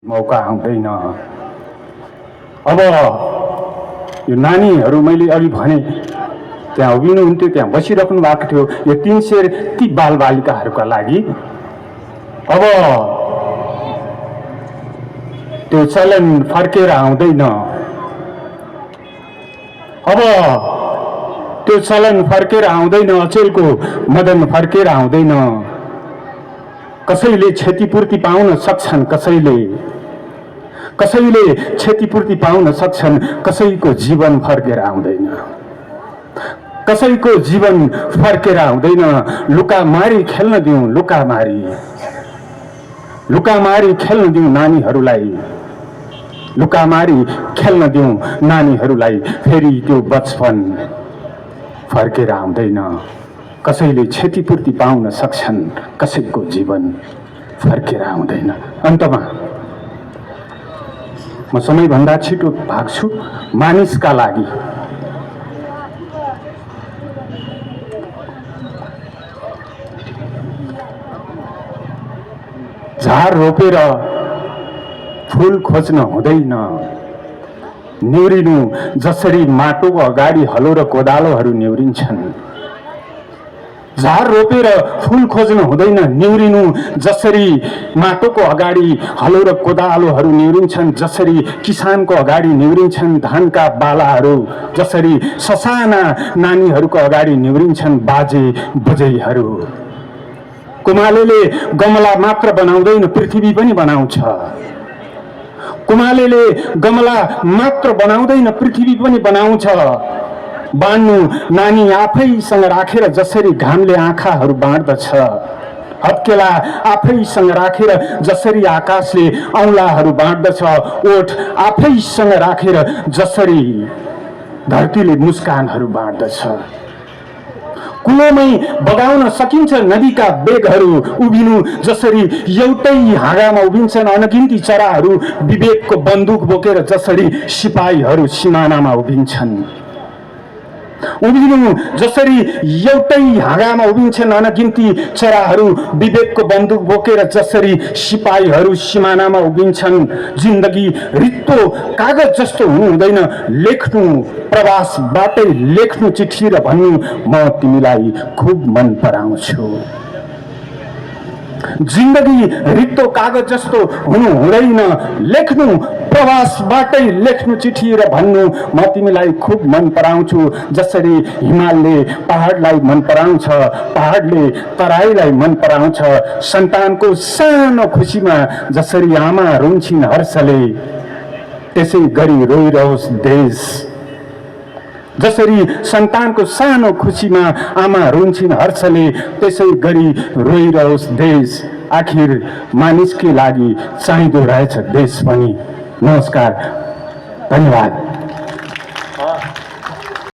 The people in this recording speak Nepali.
मौका आउँदैन। अब यो नानीहरू मैले अघि भने त्यहाँ उभिनुहुन्थ्यो, त्यहाँ बसिराख्नु भएको थियो। यो 300 ती बालबालिकाहरूका लागि अब त्यो चलन फर्केर आउँदैन। अब त्यो चलन फर्केर आउँदैन, अचेलको मदन फर्केर आउँदैन। कसैले क्षतिपूर्ति पाउन सक्छन्, कसैले क्षतिपूर्ति पाउन सक्छन्, कसैको जीवन फर्केर आउँदैन, कसैको जीवन फर्केर आउँदैन। लुकामारी खेल्न दिउँ, लुकामारी खेल्न दिउँ नानीहरूलाई, लुकामारी खेल्न दिउँ नानीहरूलाई। फेरि त्यो बचपन फर्केर आउँदैन। कसैले क्षतिपूर्ति पाउन सक्छन्, कसैको जीवन फर्केर आउँदैन। अन्तमा म समयभन्दा छिटो भाग्छु। मानिसका लागि झार रोपेर फूल खोज्न हुँदैन। निउरिनु जसरी माटोको अगाडि हलो र कोदालोहरू निउरिन्छन्, झार रोपेर फूल खोज्न हुँदैन। निउरिनु जसरी माटोको अगाडि हलो र कोदालोहरू निउरिन्छन्, जसरी किसानको अगाडि निउरिन्छन् धानका बालाहरू, जसरी ससाना नानीहरूको अगाडि निउरिन्छन् बाजे बजैहरू। कुमालेले गमला मात्र बनाउँदैन, पृथ्वी पनि बनाउँछ। कुमालेले गमला मात्र बनाउँदैन, पृथ्वी पनि बनाउँछ। बाँड्नु नानी आफैसँग राखेर जसरी घामले आँखाहरू बाँड्दछ, हत्केला आफैसँग राखेर जसरी आकाशले औँलाहरू बाँड्दछ, ओठ आफैसँग राखेर जसरी धरतीले मुस्कानहरू बाँड्दछ। कुलोमै बगाउन सकिन्छ नदीका बेगहरू, उभिनु जसरी एउटै हाँगामा उभिन्छन् अनगिन्ती चराहरू। विवेकको बन्दुक बोकेर जसरी सिपाहीहरू सिमानामा उभिन्छन्, उभिनु जसरी एउटै हाँगामा उभिन्छन् अनगिन्ती चराहरू। विवेकको बन्दुक बोकेर जसरी सिपाहीहरू सिमानामा उभिन्छन्। जिन्दगी रित्तो कागज जस्तो हुनु हुँदैन, लेख्नु प्रवासबाटै लेख्नु चिठी र भन्नु म तिमीलाई खुब मन पराउँछु। जिन्दगी रित्तो कागज जस्तो हुनु हुँदैन, लेख्नु प्रवासबाटै लेख्नु चिठी र भन्नु म तिमीलाई खुब मन पराउँछु। जसरी हिमालले पहाडलाई मन पराउँछ, पहाडले तराईलाई मन पराउँछ। सन्तानको सानो खुसीमा जसरी आमा रुन्छिन् हर्षले, त्यसै गरी रोइरहोस् देश। जसरी सन्तानको सानो खुसीमा आमा रुन्छिन् हर्षले, त्यसै गरी रोइरहोस् देश। आखिर मानिसकै लागि चाहिँदो रहेछ देश पनि। नमस्कार, धन्यवाद।